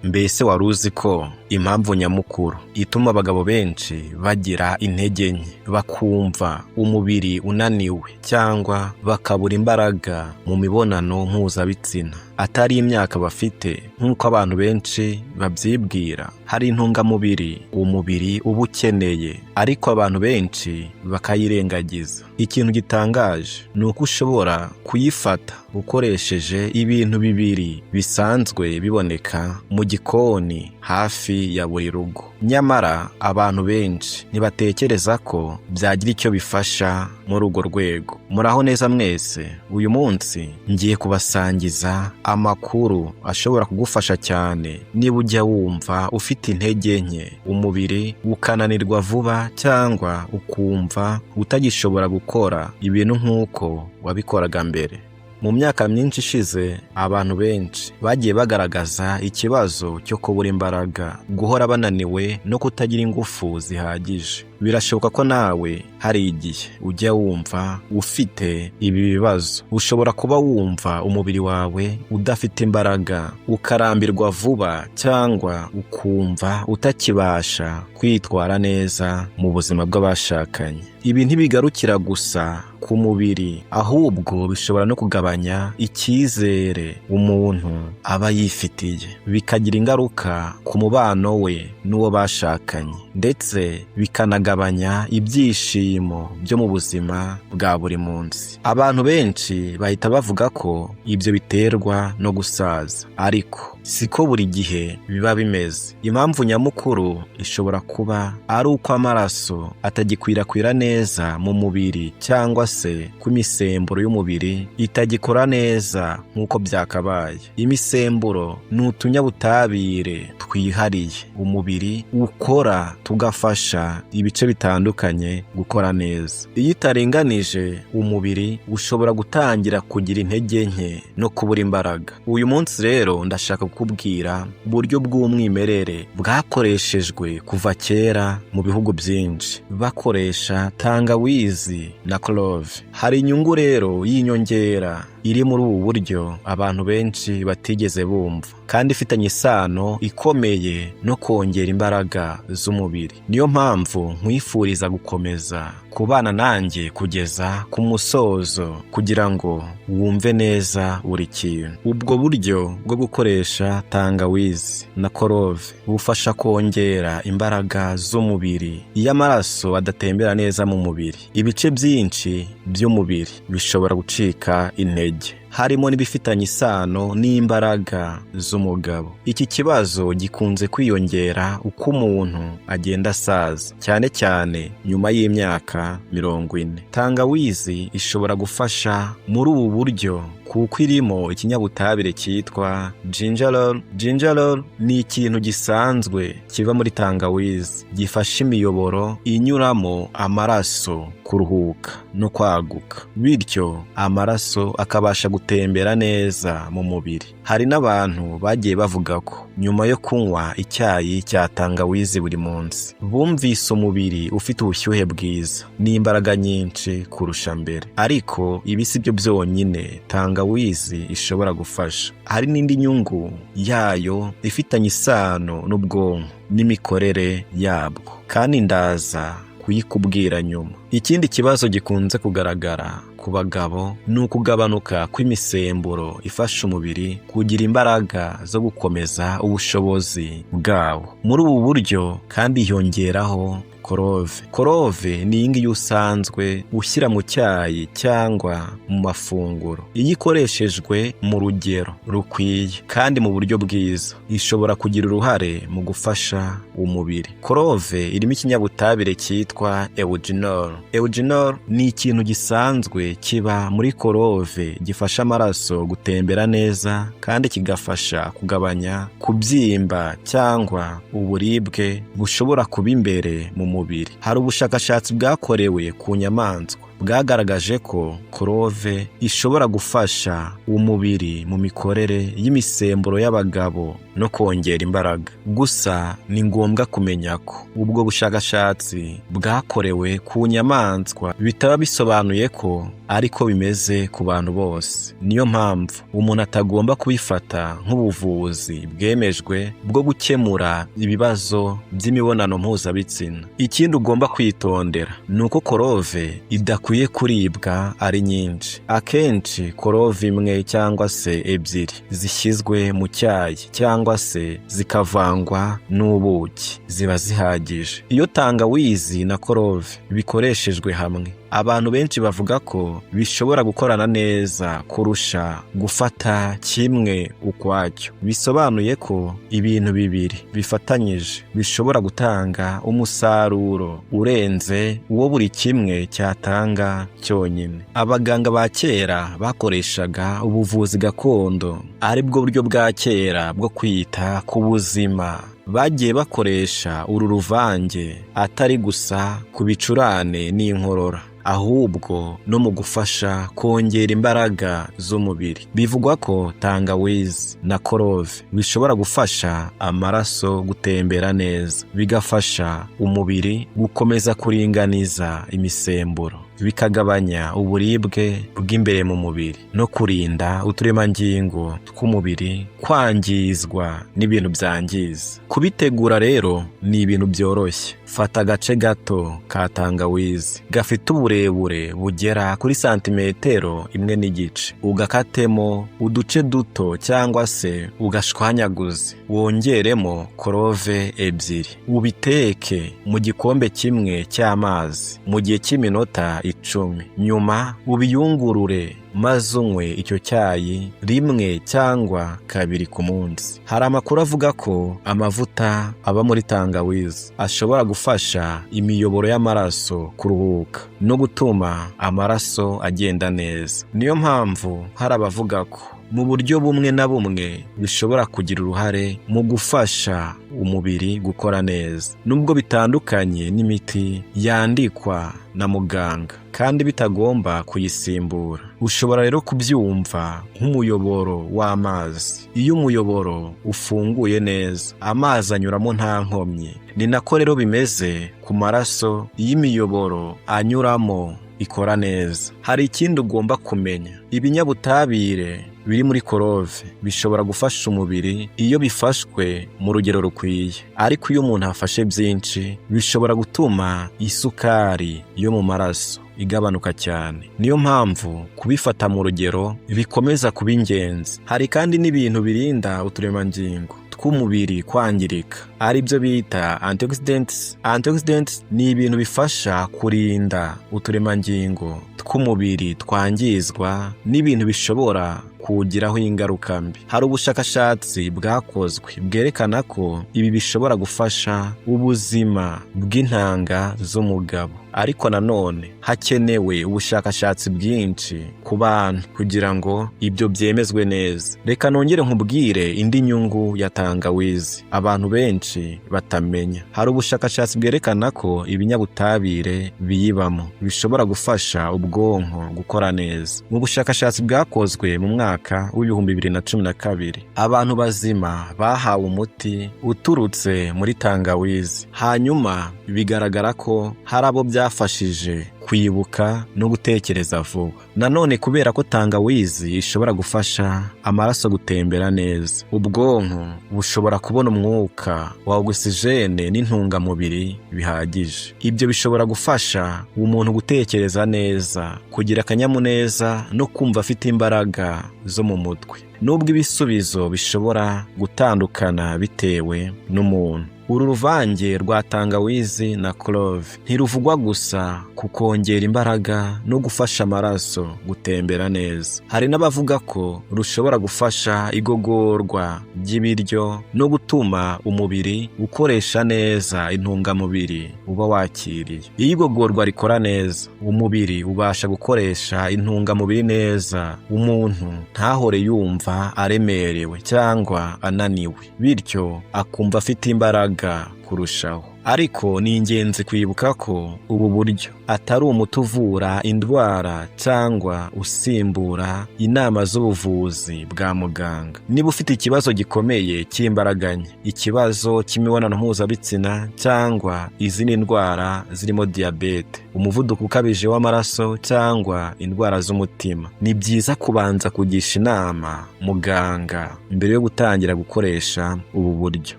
Mbese wari uzi ko impamvu nyamukuru ituma abagabo benshi bagira intege nke, bakumva umubiri unaniwe cyangwa bakabura imbaraga mu mibonano mpuzabitsina, atari imyaka bafite nk'uko abantu benshi babyibwira? Hari intungamubiri umubiri uba ukeneye, ariko abantu benshi bakayirengagiza. Ikintu gitangaje ni uko ushobora kuyifata ukoresheje ibintu bibiri bisanzwe biboneka mu gikoni hafi ya buri rugo. Nyamara abantu benshi ntibatekereza ko byagira icyo bifasha muri urwo rwego. Muraho neza mwese, uyu munsi ngiye kubasangiza amakuru ashobora kugufasha cyane niba ujya wumva ufite intege nke, umubiri ukananirwa vuba cyangwa ukumva utagishobora gukora ibintu nk'uko wabikoraga mbere. Mu myaka myinshi ishize, abantu benshi bagiye bagaragaza ikibazo cyo kubura imbaraga, guhora bananiwe no kutagira ingufu zihagije. Birashoboka ko nawe hari igihe ujya wumva ufite ibi bibazo. Ushobora kuba wumva umubiri wawe udafite imbaraga, ukarambirwa vuba cyangwa ukumva utakibasha kwitwara neza mu buzima bw'abashakanye. Ibi ntibigarukira gusa ku mubiri, ahubwo bishobora no kugabanya icyizere umuntu aba yifitiye, bikagira ingaruka ku mubano we n'uwo bashakanye, ndetse bikanagabanya ibyishimo byo mu buzima bwa buri munsi. Abantu benshi bahita bavuga ko ibyo biterwa no gusaza, ariko siko buri gihe biba bimeze. Impamvu nyamukuru ishobora kuba ari uko amaraso atagikwirakwira neza mu mubiri cyangwa se ko imisemburo y'umubiri itagikora neza nk'uko byakabaye. Imisemburo ni utunyabutabire twihariye umubiri ukora tugafasha ibice bitandukanye gukora neza. Iyo itaringanije, umubiri ushobora gutangira kugira intege nke no kubura imbaraga. Uyu munsi rero ndashaka kukubwira uburyo bw'umwimerere bwakoreshejwe kuva kera mu bihugu byinshi, bakoresha tangawizi na clove. Hari inyungu rero y'inyongera iri muri ubu buryo abantu benshi batigeze bumva, kandi ifitanye isano ikomeye no kongera imbaraga z'umubiri. Niyo mpamvu nkwifuriza gukomeza kubana nanjye kugeza ku musozo kugira ngo wumve neza buri kintu. Ubwo buryo bwo gukoresha tangawizi na clove bufasha kongera imbaraga z'umubiri. Iyo amaraso adatembera neza mu mubiri, ibice byinshi by'umubiri bishobora gucika intege, harimo n'ibifitanye isano n'imbaraga z'umugabo. Iki kibazo gikunze kwiyongera uko umuntu agenda asaza, cyane cyane nyuma y'imyaka 40. Tangawizi ishobora gufasha muri ubu buryo kuko irimo ikinyabutabire cyitwa gingerol. Gingerol ni ikintu gisanzwe kiva muri tangawizi, gifasha imiyoboro inyuramo amaraso kuruhuka no kwaguka, bityo amaraso akabasha gutembera neza mu mubiri. Hari n'abantu bagiye bavuga ko nyuma yo kunywa icyayi cya tangawizi buri munsi, bumvise umubiri ufite ubushyuhe bwiza n'imbaraga nyinshi kurusha mbere. Ariko ibi si byo byonyine tangawizi ishobora gufasha. Hari n'indi nyungu yayo ifitanye isano n'ubwonko n'imikorere yabwo, kandi ndaza kuyikubwira nyuma. Ikindi kibazo gikunze kugaragara ku bagabo ni ukugabanuka kw'imisemburo ifasha umubiri kugira imbaraga zo gukomeza ubushobozi bwawo. Muri ubu buryo kandi hiyongeraho clove. Clove ni iyi ngiyi usanzwe ushyira mu cyayi cyangwa mu mafunguro. Iyo ikoreshejwe mu rugero rukwiye kandi mu buryo bwiza, ishobora kugira uruhare mu gufasha umubiri. Clove irimo ikinyabutabire cyitwa eugenol. Eugenol ni ikintu gisanzwe kiba muri clove, gifasha amaraso gutembera neza kandi kigafasha kugabanya kubyimba cyangwa uburibwe bushobora kuba imbere mu mubiri. Hari ubushakashatsi bwakorewe ku nyamaswa bwagaragaje ko clove ishobora gufasha umubiri mu mikorere y'imisemburo y'abagabo no kongera imbaraga. Gusa ni ngombwa kumenya ko ubwo bushakashatsi bwakorewe ku nyamaswa bitaba bisobanuye ko ariko bimeze ku bantu bose. Niyo mpamvu umuntu atagomba kubifata nk'ubuvuzi bwemejwe bwo gukemura ibibazo by'imibonano mpuzabitsina. Ikindi ugomba kwitondera ni uko clove idakwiye kuribwa ari nyinshi. Akenshi clove imwe cyangwa se ebyiri zishyizwe mu cyayi cyangwa se zikavangwa n'ubuki ziba zihagije. Iyo tangawizi na clove bikoreshejwe hamwe, abantu benshi bavuga ko bishobora gukorana neza kurusha gufata kimwe ukwacyo. Bisobanuye ko ibintu bibiri bifatanyije bishobora gutanga umusaruro urenze uwo buri kimwe cyatanga cyonyine. Abaganga ba kera bakoreshaga ubuvuzi gakondo, ari bwo buryo bwa kera bwo kwita ku buzima. Bagiye bakoresha uru ruvange atari gusa ku bicurane n'inkorora, ahubwo no mu gufasha kongera imbaraga z'umubiri. Bivugwa ko tangawizi na clove bishobora gufasha amaraso gutembera neza, bigafasha umubiri gukomeza kuringaniza imisemburo, bikagabanya uburibwe bw'imbere mu mubiri no kurinda uturemangingo tw'umubiri kwangizwa n'ibintu byangiza. Kubitegura rero ni ibintu byoroshye. Fata agace gato ka tangawizi gafite uburebure bugera kuri santimetero 1.5, ugakatemo uduce duto cyangwa se ugashwanyaguze, wongeremo clove ebyiri, ubiteke mu gikombe kimwe cy'amazi mu gihe cy'iminota 10, nyuma ubiyungurure maze unywe icyo cyayi rimwe cyangwa kabiri ku munsi. Hari amakuru avuga ko amavuta aba muri tangawizi ashobora gufasha imiyoboro y'amaraso kuruhuka no gutuma amaraso agenda neza. Niyo mpamvu hari abavuga ko mu buryo bumwe na bumwe bishobora kugira uruhare mu gufasha umubiri gukora neza, nubwo bitandukanye n'imiti yandikwa na muganga kandi bitagomba kuyisimbura. Ushobora rero kubyumva nk'umuyoboro w'amazi. Iyo umuyoboro ufunguye neza, amazi anyuramo nta nkomyi. Ni nako rero bimeze ku maraso, iyo imiyoboro anyuramo ikora neza. Hari ikindi ugomba kumenya: ibinyabutabire biri muri clove bishobora gufasha umubiri iyo bifashwe mu rugero rukwiye, ariko iyo umuntu afashe byinshi bishobora gutuma isukari yo mu maraso igabanuka cyane. Niyo mpamvu kubifata mu rugero bikomeza kuba ingenzi. Hari kandi n'ibintu birinda uturemangingo tw'umubiri kwangirika, ari byo bita antioxidants. Antioxidants ni ibintu bifasha kurinda uturemangingo tw'umubiri twangizwa n'ibintu bishobora kuwugiraho ingaruka mbi. Hari ubushakashatsi bwakozwe bwerekana ko ibi bishobora gufasha ubuzima bw'intanga z'umugabo, ariko nanone hakenewe ubushakashatsi bwinshi ku bantu kugira ngo ibyo byemezwe neza. Reka nongere nkubwire indi nyungu ya tangawizi abantu benshi batamenya. Hari ubushakashatsi bwerekana ko ibinyabutabire biyibamo bishobora gufasha ubwonko gukora neza. Mu bushakashatsi bwakozwe mu mwaka w'2012, abantu bazima bahawe umuti uturutse muri tangawizi, hanyuma bigaragara ko hari abo byafashije kwibuka no gutekereza vuba. Nanone kubera ko tangawizi ishobora gufasha amaraso gutembera neza, ubwonko bushobora kubona umwuka wa ogisijene n'intungamubiri bihagije. Ibyo bishobora gufasha umuntu gutekereza neza, kugira akanyamuneza no kumva afite imbaraga zo mu mutwe, nubwo ibisubizo bishobora gutandukana bitewe n'umuntu. Uru ruvange rwa tangawizi na clove ntiruvugwa gusa ku kongera imbaraga no gufasha amaraso gutembera neza. Hari n'abavuga ko rushobora gufasha igogorwa ry'ibiryo no gutuma umubiri ukoresha neza intungamubiri uba wakiriye. Iyo igogorwa rikora neza, umubiri ubasha gukoresha intungamubiri neza, umuntu ntahore yumva aremerewe cyangwa ananiwe, bityo akumva afite imbaraga kurushaho. Ariko ni ingenzi kwibuka ko ubu buryo atari umuti uvura indwara cyangwa usimbura inama z'ubuvuzi bwa muganga. Niba ufite ikibazo gikomeye cy'imbaraga nke, ikibazo cy'imibonano mpuzabitsina cyangwa izindi ndwara zirimo diyabete, umuvuduko ukabije w'amaraso cyangwa indwara z'umutima, ni byiza kubanza kugisha inama muganga mbere yo gutangira gukoresha ubu buryo,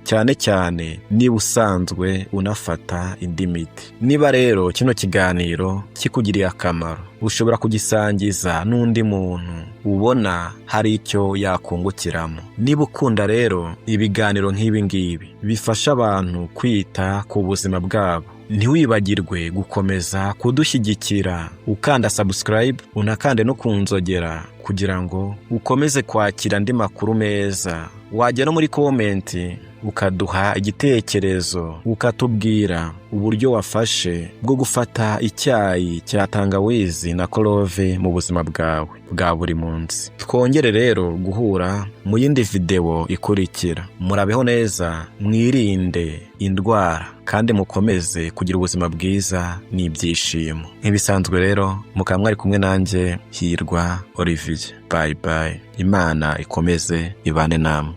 cyane cyane niba usanzwe unafata indi miti. Niba rero kino kiganiro kikugiriye akamaro, ushobora kugisangiza n'undi muntu ubona hari icyo yakungukiramo. Niba ukunda rero ibiganiro nk'ibi ngibi bifasha abantu kwita ku buzima bwabo, ntiwibagirwe gukomeza kudushyigikira ukanda subscribe, unakande no ku nzogera kugira ngo ukomeze kwakira andi makuru meza. Wajya no muri comment ukaduha igitekerezo, ukatubwira uburyo wafashe bwo gufata icyayi cya tangawizi na clove mu buzima bwawe bwa buri munsi. Twongere rero guhura mu yindi videwo ikurikira. Murabeho neza, mwirinde indwara kandi mukomeze kugira ubuzima bwiza n'ibyishimo. Nk'ibisanzwe rero, mukaba mwari kumwe nanjye, Hirwa Olivier. Bye bye. Imana ikomeze ibane namwe.